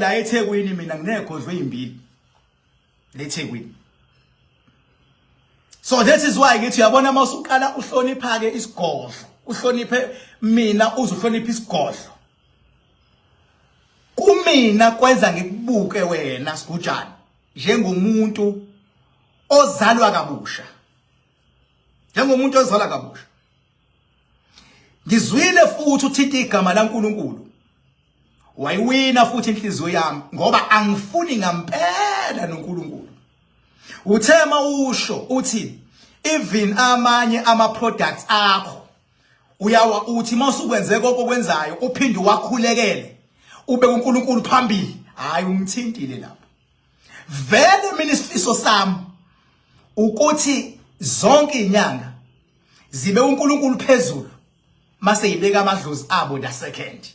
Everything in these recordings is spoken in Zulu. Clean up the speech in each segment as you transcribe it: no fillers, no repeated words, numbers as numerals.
La eThekwini mina nginegodlo ezimbili leThekwini. So that is why ngithi uyabona, uma usuqala uhlonipha ke isigodlo, uhloniphe mina, uzuhlonipha isigodlo. Kumina kwenza ngikubuke wena sigujana njengomuntu ozalwa kabusha, njengomuntu ozalwa kabusha. Ngizwile futhi uthinta igama laNkuluNkulu, wayiwina futhi inhliziyo yami, ngoba angifuni ngampela noNkulunkulu. Uthe mawusho uthi even amanye ama products akho uyawa, uthi mawusukwenze konke okwenzayo uphinde wakhulekele, ube uNkulunkulu phambili. Hayi, ungithintile lapho vele. Mina isifiso sami ukuthi zonke inyanga zibe uNkulunkulu phezulu, mase yibeka amadlozi abo the second.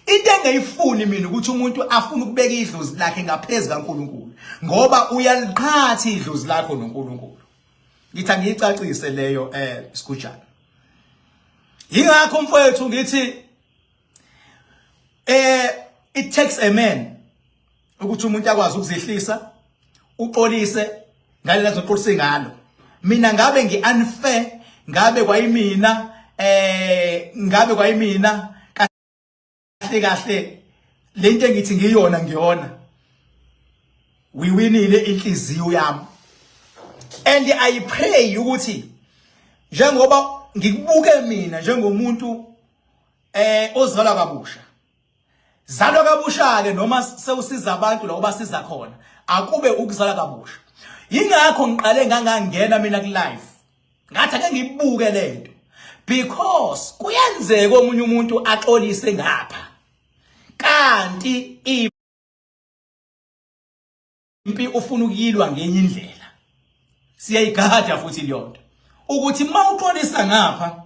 Into engeyifuni mina ukuthi umuntu afune ukubeka idlozi lakhe ngaphezulu kaNkulunkulu, ngoba uyaliqhatha idlozi lakho noNkulunkulu. Ngithi angiyicacise leyo, sigujana. Ingakho mfowethu ngithi it takes a man ukuthi umuntu akwazi ukuzehlisa, uxolise ngale azoxolisa ngalo. Mina ngabe ngi-unfair, ngabe kwayimina, ngabe kwayimina kahle kahle lento engithi ngiyona ngiyona. Wiwinile inhliziyo yami, and I pray ukuthi njengoba ngikubuke mina njengomuntu ozalwa kabusha, zalwa kabusha ke, noma sewusiza abantu la ubasiza khona, akube ukuzala kabusha. Yingakho ngiqale ngangangena mina ku live, ngathi ake ngibuke lento, because kuyenzeka omunye umuntu axolise ngapha kanti impi ufuna ukuyilwa ngenye indlela. Siyayigada futhi leyo nto, ukuthi uma uxolisa ngapha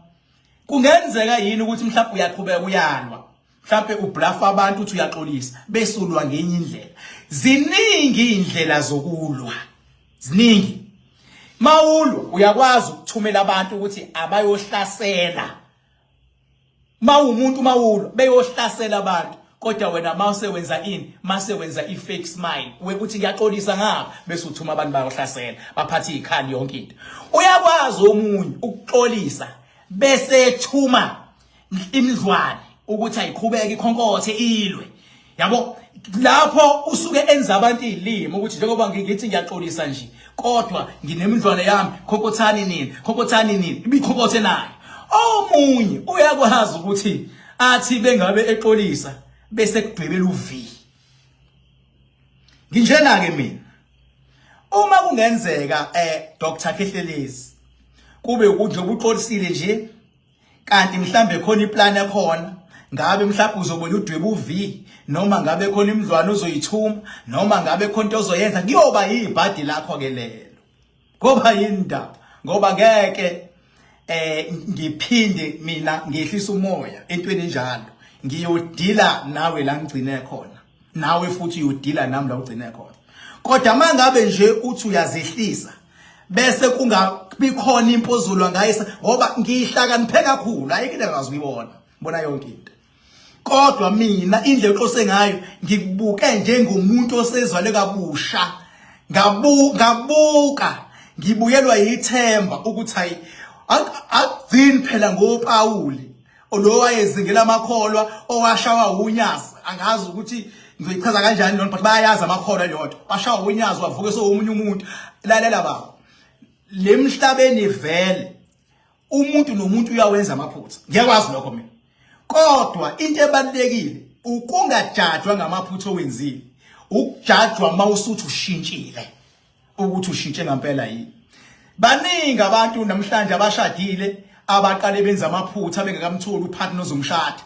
kungenzeka yini ukuthi mhlawumbe uyaqhubeka uyalwa, mhlawumbe ubluffa abantu uthi uyaxolisa bese ulwa ngenye indlela. Ziningi indlela zokulwa, ziningi. Mawulwa uyakwazi ukuthumela abantu ukuthi abayohlasela. Mawumuntu mawulwa beyohlasela abantu, kodwa wena mawuse wenza ini? Mase wenza i-fake smile, we uthi ngiyaxolisa ngapha, bese uthuma abantu bayohlasela, baphathe ikhali, yonke into. Uyakwazi omunye ukuxolisa bese ethuma imidlwane ukuthi ayiqhubeke ikhonkothe ilwe, yabo. Lapho usuke enza abantu izilimi ukuthi njengoba ngithi ngiyaxolisa nje, kodwa nginemidlwane yami, khonkothani nini, khonkothani nini, ibikhonkothe nayo. Omunye uyakwazi ukuthi athi bengabe exolisa bese kudwebela uV. Nginjena ke mina, uma kungenzeka Dr Khehlelezi kube ukuthi njengoba uxolisile nje, kanti mhlambe khona iplan ekhona, ngabe mhlawumbe uzobuya udwebe uV, noma ngabe khona imidlwane uzoyithuma, noma ngabe khona into ozoyenza, kuyoba yibhadi lakho ke lelo, ngoba yindaba, ngoba ngeke ngiphinde mina ngehlisa umoya entweni enjalo. Ngiyodila nawe la ngigcine khona, nawe futhi uyodila nami la ugcine khona. Kodwa mangabe nje uthi uyazehlisa bese kungabi khona impozulwa ngaye, ngoba ngihlakaniphe kakhulu, ayikho into engazi uyibona, bona yonke into. Kodwa mina indlela oxose ngayo ngikubuke njengomuntu osezwale kabusha, ngabuka ngibuyelwa yithemba ukuthi hayi, akugcini phela ngoPawuli lo wayezingela amakholwa, owashawa unyazi. Angazi ukuthi ngizoyichaza kanjani lona, but bayayazi amakholwa leyo nto. Washawa unyazi, wavuka sewumunye umuntu. Lalela baba, lemhlabeni vele umuntu nomuntu uyawenza amaphutha, ngiyakwazi lokho mina. Kodwa into ebalulekile ukungajajwa ngamaphutha owenzile, ukujajwa mawusuthi ushintshile, ukuthi ushintshe ngempela yini. Baningi abantu namhlanje abashadile abaqale benza amaphutha bengekamtholi upartner ozomshada.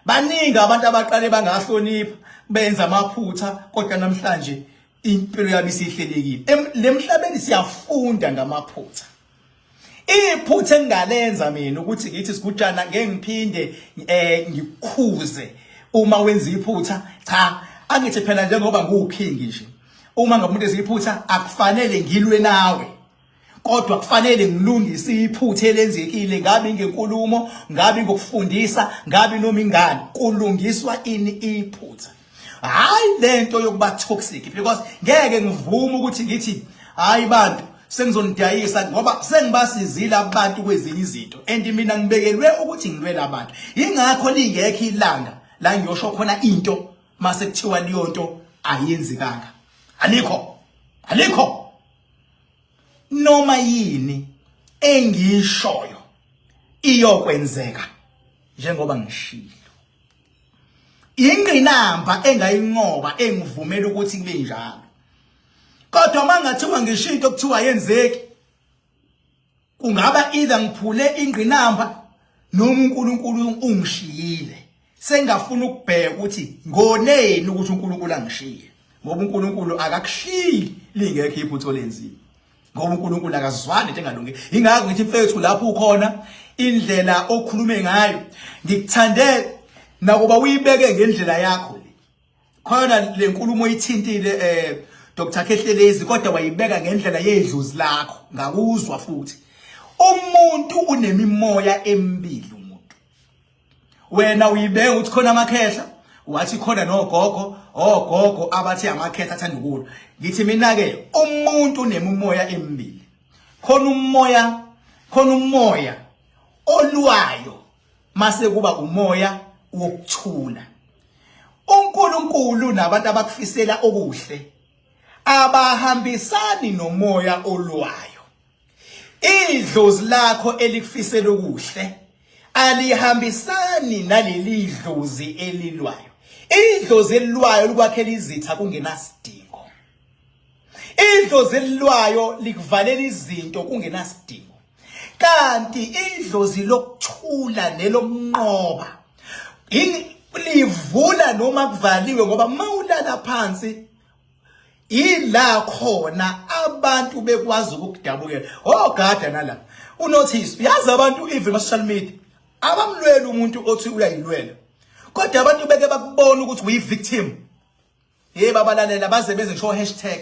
Baningi abantu abaqale bangahlonipha, benza amaphutha, kodwa namhlanje impilo yabo isihlelekile. Lemhlabeni siyafunda ngamaphutha. Iphutha engingalenza mina ukuthi ngithi, sigujana, ngeke ngiphinde ngikukhuze uma wenza iphutha. Cha, angithi phela njengoba ngiwuking nje, uma ngabe umuntu eziphutha akufanele ngilwe nawe, kodwa kufanele ngilungise iphutha elenzekile, ngabe ngenkulumo, ngabe ngokufundisa, ngabe noma ingane. Kulungiswa ini iphutha? Hayi lento yokuba toxic, because ngeke ngivume ukuthi ngithi hayi bantu sengizonidayisa, ngoba sengibasizile abantu kwezinye izinto and mina ngibekelwe ukuthi ngilwele abantu. Ingakho lingekho ilanga la ngiyosho khona into mase kuthiwa leyo nto ayenzekanga. Alikho, alikho. Noma yini engiyishoyo iyokwenzeka njengoba ngishilo. Ingqinamba engayinqoba engivumela ukuthi kube njalo. Kodwa mangathiwa ngisho into okuthiwa yenzeki, kungaba either ngiphule ingqinamba noma uNkulunkulu ungishiyile. Sengafuna ukubheka ukuthi ngoneni ukuthi uNkulunkulu angishiye, ngoba uNkulunkulu akakushiyi lingekho iphutha olenzile, ngoba uNkulunkulu akazwani into engalungile. Ingakho ngithi mfethu, lapho ukhona, indlela okhulume ngayo ngikuthande, nakuba uyibeke ngendlela yakho le. Khona le nkulumo ithintile Dr Khehlelezi, kodwa wayibeka ngendlela yedlozi lakho, ngakuzwa futhi. Umuntu unemimoya emibili umuntu. Wena uyibeka ukuthi khona amakhehla, wathi khona nogogo, ogogo abathi amakhehla athanda ukulwa. Ngithi mina ke umuntu unemimoya emibili. Khona umoya, khona umoya olwayo, mase kuba umoya wokuthula. uNkulunkulu nabantu abakufisela okuhle abahambisani nomoya olwayo. Idlozi lakho elikufisela okuhle alihambisani naleli dlozi elilwayo. Idlozi elilwayo likwakhela izitha kungenasidingo. Idlozi elilwayo likuvalela izinto kungenasidingo. Kanti idlozi lokuthula nelomnqoba livula noma kuvaliwe, ngoba mawulala phansi ila khona abantu bekwazi ukukudabukela. Ogada nala unotice, uyazi abantu even ma social media abamlwela umuntu othi uyayilwela, kodwa abantu beke bakubona ukuthi uyi victim. Hey babalalela, baze benze ngisho hashtag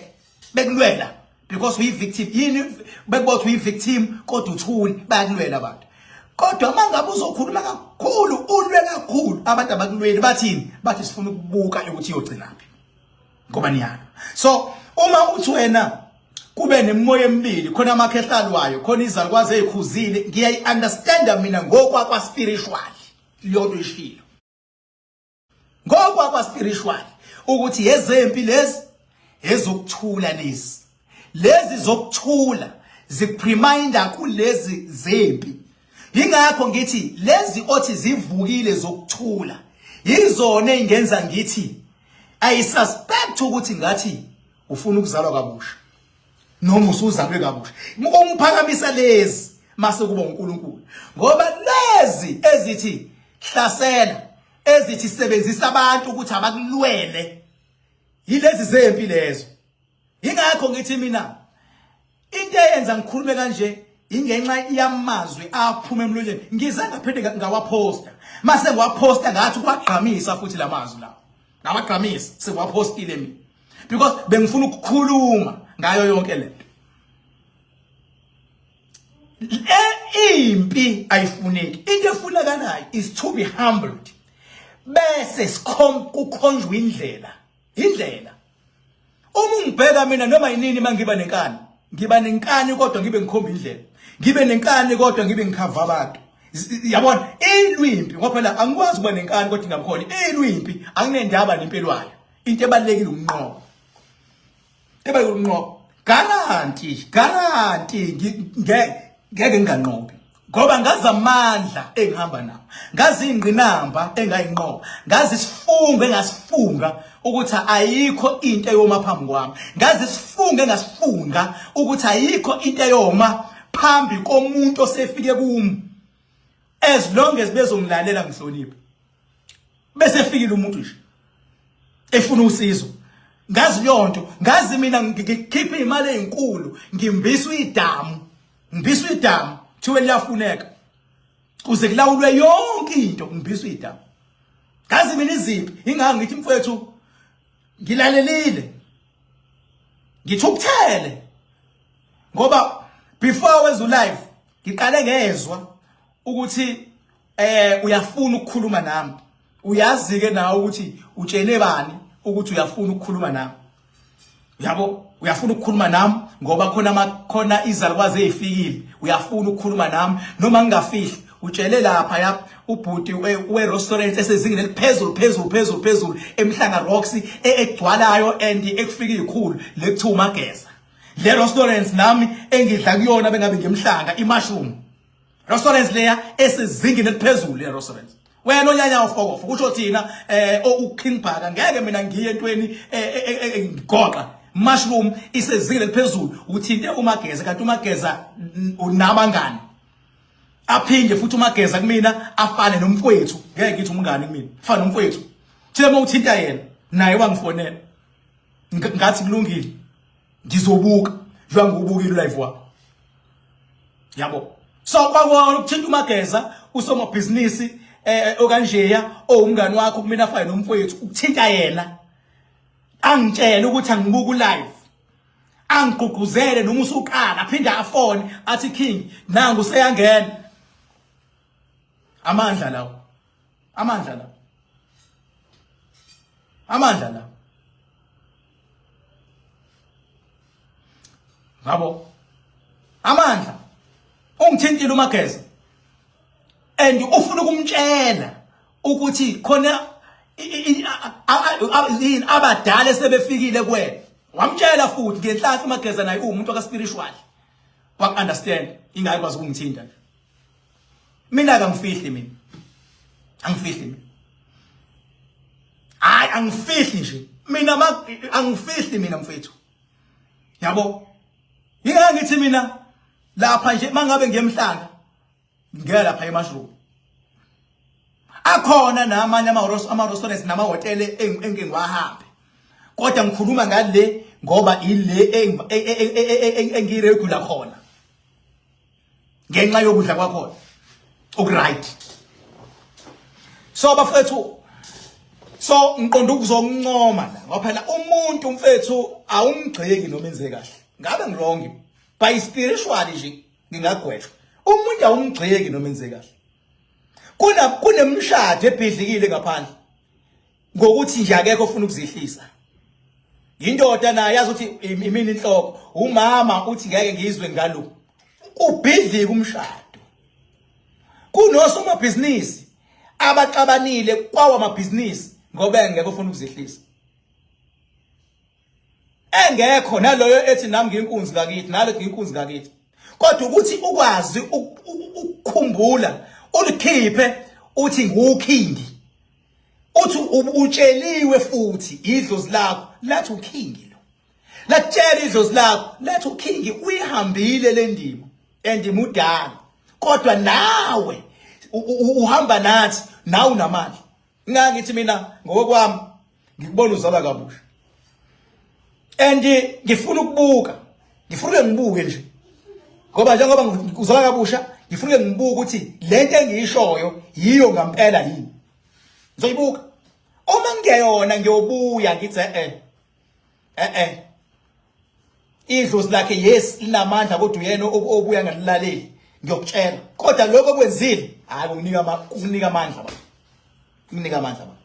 bekulwela because uyi victim. Yini bekubona uyi victim kodwa uthuli, bayakulwela abantu. Kodwa mangabe uzokhuluma kakhulu, ulwe kakhulu, abantu abakulweli. Bathini? Bathi sifuna ukubuka ukuthi iyogcinaphi, ngoba niyalo. So uma uthi wena kube nemimoya emibili, khona amakhehla alwayo, khona izalukwazi ezikhuzile, ngiyayi understanda mina ngokwa kwa spiritual leyo nto ishilo, ngokwa kwa spiritual ukuthi yezempi lezi, ezokuthula lezi, lezi zokuthula zikureminder kulezi zempi. Ingakho ngithi lezi othi zivukile zokuthula yizona engenza ngithi I suspect ukuthi ngathi ufuna ukuzalwa kabusha noma usuzalwe kabusha. Umphakamisa lezi mase kuba uNkulunkulu, ngoba lezi ezithi hlasela, ezithi sebenzisa abantu ukuthi abakulwele, yilezi zempi lezo. Ingakho ngithi mina into eyenza ngikhulume kanje ingenxa yamazwi aphuma emlonyeni. Ngize ngaphinde ngawaphosta, mase ngiwaphosta ngathi kwagqamisa futhi lamazwi lawo, ngawagqamisa sengiwaphostile mina because bengifuna ukukhuluma ngayo yonke lento. Impi ayifuneki, into efunakalayo is to be humbled, bese sikhom kukhonjwa indlela, indlela. Uma ungibheka mina noma yinini, mangiba nenkani, ngiba nenkani kodwa ngibe ngikhomba indlela, ngibe nenkani kodwa ngibe ngikhava abantu, yabona? Ilwimpi, ngoba phela angikwazi ukuba nenkani kodwa ingabukhona ilwimpi. Anginendaba nempilo yayo, into ebalekile ukunqoba, ebalekile ukunqoba. Guarantee, guarantee ngeke nginganqobi, ngoba ngazi amandla engihamba nawo, ngazi ingqinamba engayinqoba, ngazi isifungo engasifunga ukuthi ayikho into eyoma phambi kwami, ngazi isifungo engasifunga ukuthi ayikho into eyoma phambi komuntu osefike kumi, as long as bezongilalela ngihloniphe. Bese efikile umuntu nje efuna usizo, ngazi leyo nto. Ngazi mina ngikhipha imali ezinkulu, ngimbiswa idamu, ngibiswa idamu, thiwe liyafuneka kuze kulawulwe yonke into, ngibiswa idamu. Ngazi mina izimpi. Ingakho ngithi mfowethu, ngilalelile, ngithukuthele, ngoba before wenza live ngiqale ngezwa ukuthi uyafuna ukukhuluma nami. Uyazi ke nawe ukuthi utshele bani. ukuthi uyafuna ukukhuluma nami. Yabo, uyafuna ukukhuluma nami ngoba khona khona izalukwazi ezifikile, uyafuna ukukhuluma nami noma ngingafihli. Utshele lapha ya ubhuti we restaurant esezingeni eliphezulu phezulu phezulu phezulu eMhlanga Rocks egcwalayo and ekufika izikhulu lekuthiwa uMageza. Le restaurant nami engidla kuyona bengabe ngemhlanga imushroom. Restaurants leya esezingeni eliphezulu le restaurant. Wena onyanya ufokofo kusho thina eh uKing Bhaka ngeke mina ngiye entweni eh, eh, eh, ngigoqa mushroom isezingeni eliphezulu uthinte uMageza kanti uMageza unabangani aphinde futhi uMageza kumina afane nomfowethu ngeke ngithi umngani kumina fana nomfowethu thina uma uthinta yena naye wangifonela ngathi kulungile ngizobuka njengoba ngikubukile live wakho yabo. So kwakona ukuthinta uMageza usomabhizinisi eh okanjeya owumngani wakho kumina afane nomfowethu ukuthinta yena angitshele ukuthi angibuka live angigqugquzele noma usuqala aphinde afone athi king nangu useyangena. Amandla lawo, amandla lawo, amandla lawo. Ngabo amandla ungithintile uMageza and ufuna ukumtshela ukuthi khona yini abadala sebefikile kuwena. Wamtshela futhi ngenhlanhla uMageza naye uwumuntu waka spiritual, waku understand ingakwazi kwazi ukungithinta nje. Mina akangifihli mina, angifihli mina, hayi angifihli nje mina, angifihli mina mfethu yabo. Yingeke ngithi mina lapha nje mangabe ngiyemhlanga ngeke lapha emushroom akhona namanye ama-restaurants namahhotela engike ngiwahambe, kodwa ngikhuluma ngale ngoba ile engiyiregula khona ngenxa yokudla kwakhona okuright. So bafethu, so ngiqonda ukuzokuncoma la ngoba phela umuntu mfethu awumgxeki noma enze kahle. Ngabe ngiwrong by spiritually nje ngingagwetshwa. Umuntu awumgxeki noma enze kahle. Kuna kunemishado ebhidlikile ngaphandle ngokuthi nje akekho ofuna ukuzihlisa. Indoda naye yazi ukuthi imini inhloko, umama uthi ngeke ngizwe ngalo. Ubhidlika umshado. Kunosomabhizinisi abaxabanile kwawa amabhizinisi ngoba engekho ofuna ukuzihlisa. Engekho naloyo ethi nami ngiyinkunzi ngakithi, nalo ngiyinkunzi ngakithi. Kodwa ukuthi ukwazi ukukhumbula ulikhiphe uthi nguKing. Uthi utsheliwe futhi idlozi lakho lathi uKing lo. Lakutshela idlozi lakho lathi uKing uyihambile le ndima and imudala. Kodwa nawe uhamba nathi, nawe unamandla. Ngangithi mina ngokwami ngikubona uzalwa kabusha. And ngifuna ukubuka, ngifuna ngibuke nje. Ngoba njengoba uzalwa kabusha, ngifuna ngibuke ukuthi lento engiyishoyo yiyo ngempela yini. Ngizoyibuka. Uma ngiyona ngiyobuya ngithi eh eh idlozi lakhe yes linamandla kodwa uyena obuya ngalilaleli ngiyokutshela. Kodwa lokho okwenzile hayi kunginika kukunika amandla baba. Kukunika amandla baba.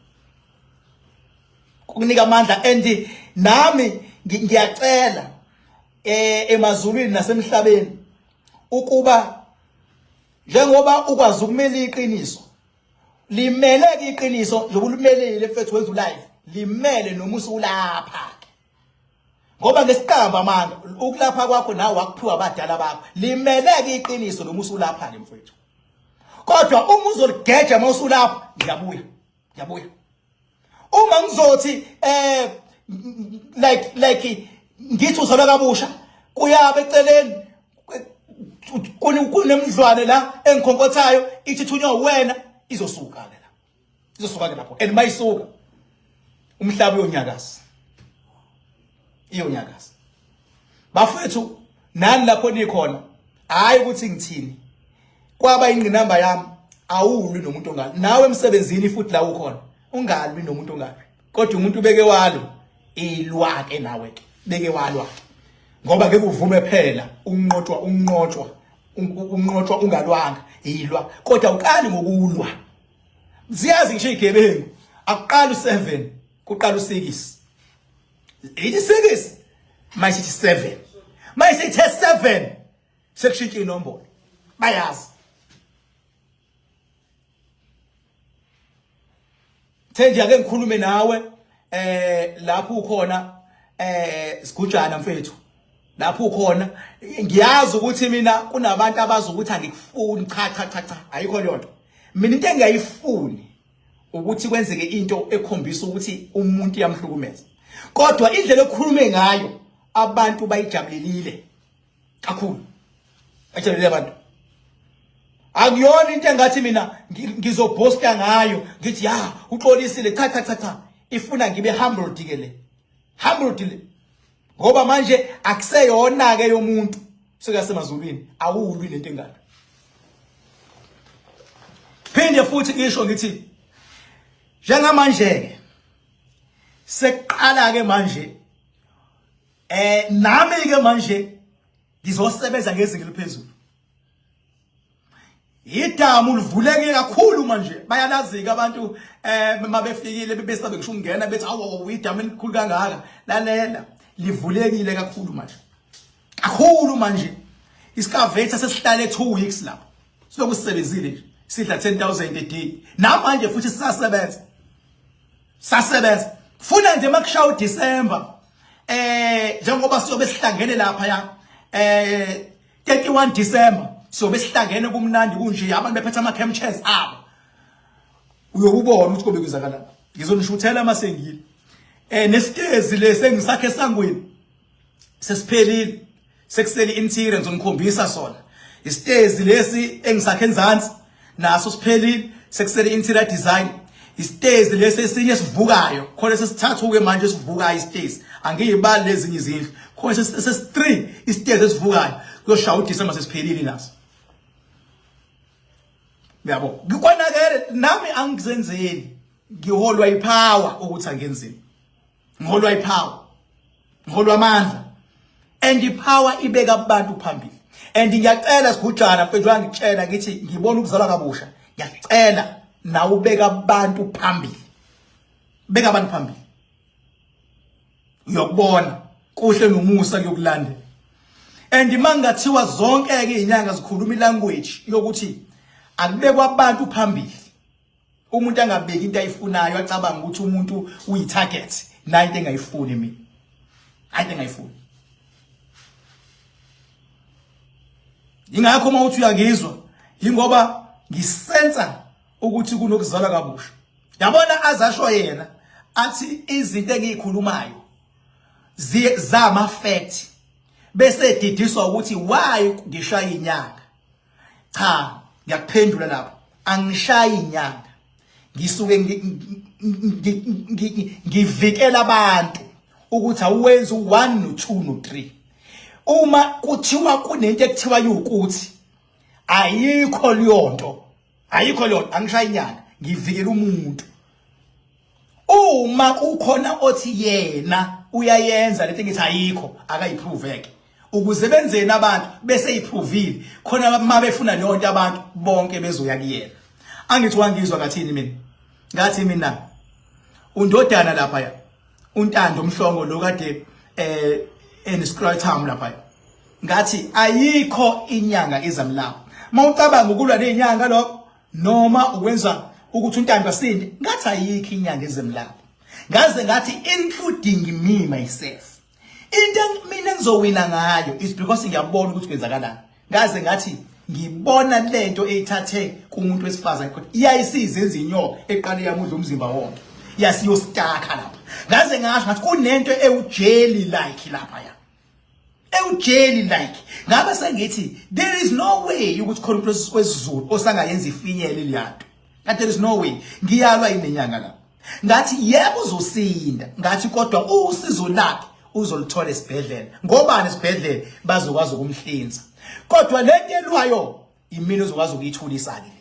Kukunika amandla and nami ngiyacela emazulwini nasemhlabeni ukuba njengoba ukwazi ukumela iqiniso limele ke iqiniso njengoba ulimelile mfethu wenza ulive limele noma usulapha ke ngoba ngesiqamba amanga ukulapha kwakho nawe wakuphiwa abadala bakho limele ke iqiniso noma usulapha ke mfethu. Kodwa uma uzoligeja uma usulapha ngiyabuya, ngiyabuya. Uma ngizothi like ngithi uzalwa kabusha kuyabe eceleni kunemidlwane la engikhonkothayo ithi thunywa wena izosuka ke la, izosuka ke lapho and mayisuka umhlaba uyonyakaza, iyonyakaza bafethu. Nani lapho nikhona hayi ukuthi ngithini kwaba ingqinamba yami awulwi nomuntu ongalwi nawe emsebenzini futhi la ukhona ungalwi nomuntu ongalwi kodwa umuntu ubeke walo ilwa ke nawe ke beke walwa ngoba ngeke uvume phela unqotshwa unqotshwa unqotshwa ungalwanga ilwa kodwa uqali ngokulwa. Ziyazi ngisho igebengu akuqali u7 Kuqala usikisi. Ithi sikisi mayisithi 7. Mayisithi 7 sekushintsha inombolo. Bayazi. Thenji ake ngikhulume nawe lapho ukhona sigujana mfethu lapho ukhona ngiyazi ukuthi mina kunabantu abazi ukuthi angikufuni. Cha cha cha cha, ayikho leyo nto. Mina into engiyayifuni ukuthi kwenzeke into ekhombisa ukuthi umuntu iyamhlukumeza, kodwa indlela okhulume ngayo abantu bayijabulelile kakhulu, bajabulelile abantu. Akuyona into engathi mina ngizobhosta ngayo ngithi ya uxolisile. Cha cha cha cha, ifuna ngibe humble ke le, humble le, ngoba manje akuseyona ke yomuntu, sekuyasemazulwini, awulwi lento engaka. Phinde futhi ngisho ngithi njengamanje ke sekuqala ke manje, nami ke manje ngizosebenza ngezinga eliphezulu. Idamu livuleke kakhulu manje, bayalazika abantu mabefikile bebesabe ngisho ukungena bethi awu idamu elikhulu kangaka. Lalela, livulekile kakhulu manje, kakhulu manje. Iskavetha sesihlale 2 weeks lapho, siloku sisebenzile nje, sidla 10000 a day namanje futhi sisasebenza, sasebenza. Funa nje makushaya uDecember, njengoba siyobe sihlangene lapha ya 31 December, siyobe sihlangene kumnandi kunje, abantu bephethe ama camp chairs abo, uyokubona ukuthi kobe kwenzakalani. Ngizonishuthela masengile nesitezi lesi engisakhe esangweni sesiphelile, sekusele interior, ngizonikhombisa sona. Isitezi lesi engisakhe enzansi naso siphelile, sekusele interior design. Isitezi lesi esinye esivukayo khona sesithathu ke manje esivukayo isitezi, angiyibali lezinye izindlu khona sesi-3 isitezi esivukayo, kuyoshaya uDecember sesiphelile naso. Uyabo, ngikonakele nami, angizenzeli, ngiholwa ipower ukuthi angenzini, ngiholwa ipower, ngiholwa amandla, and ipower ibeka abantu phambili. And ngiyacela sigujana mfethu, ngitshela ngithi ngibona ukuzalwa kabusha, ngiyacela nawe ubeka abantu phambili, beka abantu phambili, uyokubona kuhle nomusa kuyokulandela. And mangathiwa zonke ke izinyanga zikhuluma ilanguage yokuthi akubekwa abantu phambili, umuntu angabeki into ayifunayo acabanga ukuthi umuntu uyi-target, nayo into engayifuni mina, into engayifuni. Ingakho uma uthi uyangizwa, yingoba ngisensa ukuthi kunokuzalwa kabusha. Yabona, azasho yena athi izinto engiyikhulumayo zama fact, bese didiswa ukuthi why ngishaya inyanga. Cha, ngiyakuphendula lapho, angishayi inyanga, ngisuke ngivikela abantu ukuthi awuwenzi u1 no2 no3. Uma kuthiwa kunento ekuthiwa yukuthi ayikho leyonto, ayikho leyo, angishayi inyanga, ngivikela umuntu. Uma kukhona othi yena uyayenza lento ngithi ayikho, akayiprove ke ukuze benzeni abantu bese iprovile khona, uma befuna leyo nto abantu bonke bezoya kuyena. Angithi wangizwa ngathini mina? Ngathi mina undodana lapha ya uNtando Mhlongo lo kade enescrotum lapha, ngathi ayikho inyanga izamlapha. Mawucabanga ukulwa nezinyanga lokho noma ukwenza ukuthi uNtando asinde, ngathi ayikho inyanga ezemlapha. Ngaze ngathi including me myself. Into mina engizowina ngayo is because ngiyabona ukuthi kwenzakalani. Ngaze ngathi ngibona lento eyithathe kumuntu wesifazane kodwa iyayisiza enza inyoka eqale yamudla umzimba wonke, yasiyostaka lapha. Ngaze ngasho ngathi kunento ewujeli like lapha ya ewujeli like, ngabe sengithi there is no way ukuthi khona umuntu wesiZulu osangayenza ifinyele leyanto. Ngathi there is no way ngiyalwa inenyanga lapha. Ngathi yebo uzosinda, ngathi kodwa usizo lakhe uzoluthola esibhedlela, ngobani esibhedlela bazokwazi ukumhlinza, kodwa lento elwayo imina ozokwazi ukuyithulisa ke,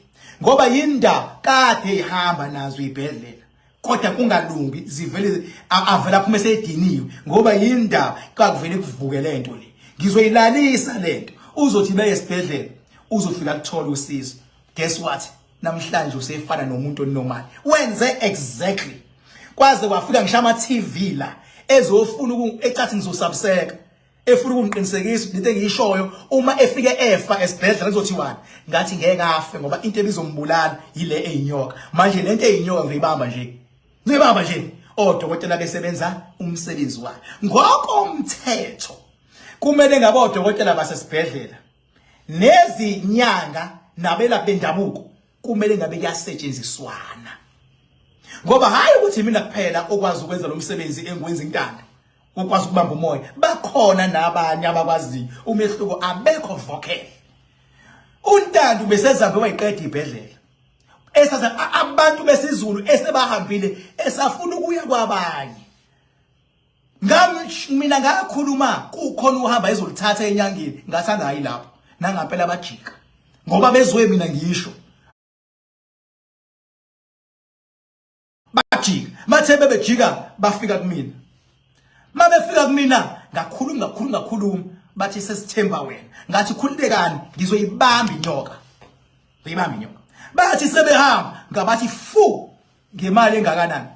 ngoba yindaba kade ihamba nazo ibhedlela kodwa kungalungi, zivele avela aphume seyidiniwe, ngoba yindaba kakuvele kuvuke lento le. Ngizoyilalisa lento, uzothi beye esibhedlela, uzofika kuthola usizo. Guess what, namhlanje usefana nomuntu onormal, wenze exactly. Kwaze kwafika ngisho ama TV la ezofuna ecathi ngizosabiseka. Efuna ukungiqinisekisa into engiyishoyo uma efike efa esibhedlela kuzothiwani? Ngathi ngeke afe ngoba into ebizombulala yile eyinyoka. Manje lento eyinyoka ngizoyibamba nje. Ngizoyibamba nje. Odokotela besebenza umsebenzi wayo. Ngokomthetho kumele ngabe odokotela basesibhedlela nezinyanga nabelaphi bendabuko kumele ngabe kuyasetshenziswana ngoba hayi ukuthi mina kuphela okwazi ukwenza lo msebenzi engiwenza intando ukwazi ukubamba umoya bakhona nabanye abakwaziyo umehluko abekho vocal uNtando besezambe wayiqeda ibhedlela esaza abantu besizulu esebahambile esafuna ukuya kwabanye. Ngami mina ngakhuluma kukhona uhamba ezolithatha enyangeni ngathi angayi lapho nangampela bajika ngoba bezwe mina ngisho bajika bathe bebejika bafika kumina mabefika kumina ngakhuluma ngakhuluma ngakhuluma bathi sesithemba wena ngathi khululekani ngizoyibamba inyoka ngizoyibamba inyoka bathi sebehamba ngabathi fu ngemali engakanani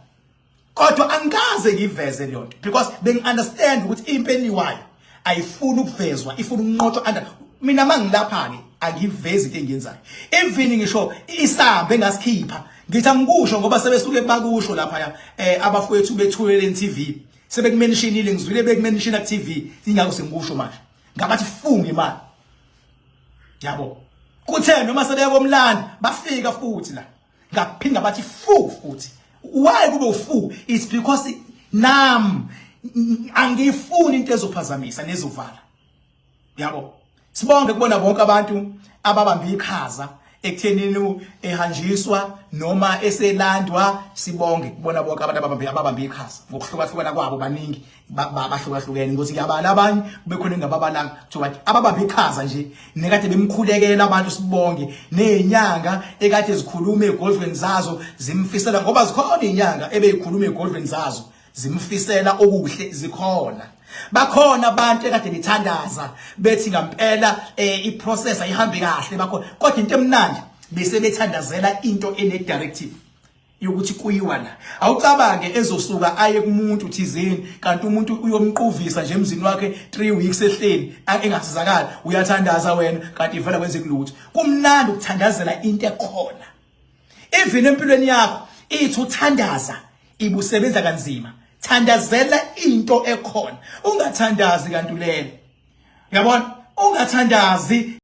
kodwa angikaze ngiveze leyo nto because bengi-understand ukuthi impi eliwayo ayifuni ukuvezwa ifuna ukunqotshwa under mina mangilapha ke angivezi into engiyenzayo even ngisho isambe engasikhipha ngithi angikusho ngoba sebesuke bakusho lapha ya eh abafowethu bethulele TV sebekumentionile ngizwile bekumention ku TV ingakho sengikusho manje ngabathi funga imali yabo kuthe noma sebekomlanda bafika futhi la ngaphinda bathi fu futhi why kube ufu it's because nam angifuni into ezophazamisa nezovala yabo sibonge kubona bonke abantu ababamba iqhaza ekuthenini ehanjiswa noma eselandwa sibonge kubona bonke abantu ababambe ababambe iqhaza ngokuhlukahlukana kwabo baningi bahlukahlukene ngokuthi ngiyabala abanye kube khona engababalanga kuthiwa ababambe iqhaza nje nekade bemkhulekela abantu sibonge nezinyanga ekade zikhuluma egodlweni zazo zimfisela ngoba zikhona izinyanga ebeyikhuluma egodlweni zazo zimfisela okuhle zikhona bakhona abantu ekade bethandaza bethi ngampela eh, iprocess ayihambi kahle bakhona kodwa into emnandi bese bethandazela into ene directive yokuthi kuyiwa la awucabange ezosuka aye kumuntu thizeni kanti umuntu uyomquvisa nje emzini wakhe 3 weeks ehleli engasizakali uyathandaza wena kanti ivela kwenze kulutho kumnandi ukuthandazela into ekhona even empilweni yakho ithi uthandaza ibusebenza kanzima thandazela into ekhona ungathandazi kanti ulele uyabona ungathandazi.